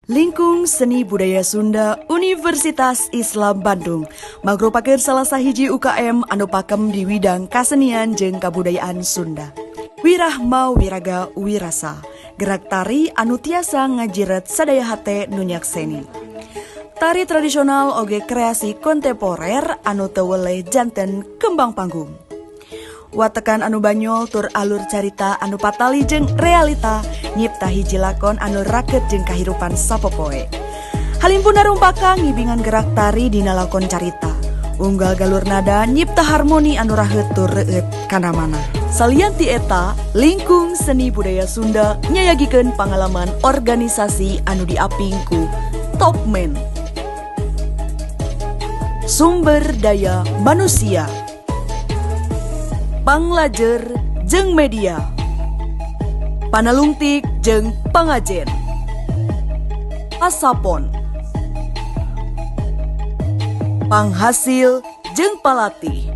Lingkung Seni Budaya Sunda Universitas Islam Bandung mangrupakeun salah sahiji UKM anu pakem di widang kasenian jeung kabudayaan Sunda. Wirahma wiraga wirasa, gerak tari anu tiasa ngajiret sadaya hate nu nyakseni. Tari tradisional oge kreasi kontemporer anu teu weleh janten kembang panggung. Watekan anu banyol tur alur carita anu patali jeung realita nyipta hiji lakon anu raket jeung kahirupan sapopoe. Halimpuna rumpaka ngibingan gerak tari dina lakon carita. Unggal galur nada nyipta harmoni anu raheut tur reueut kana mana. Salian ti eta, Lingkung Seni Budaya Sunda nyayagikeun pangalaman organisasi anu diaping ku Topman. Sumber daya manusia, panglajer jeung media, panalungtik jeung pangajen, pasapon, panghasil jeung palatih.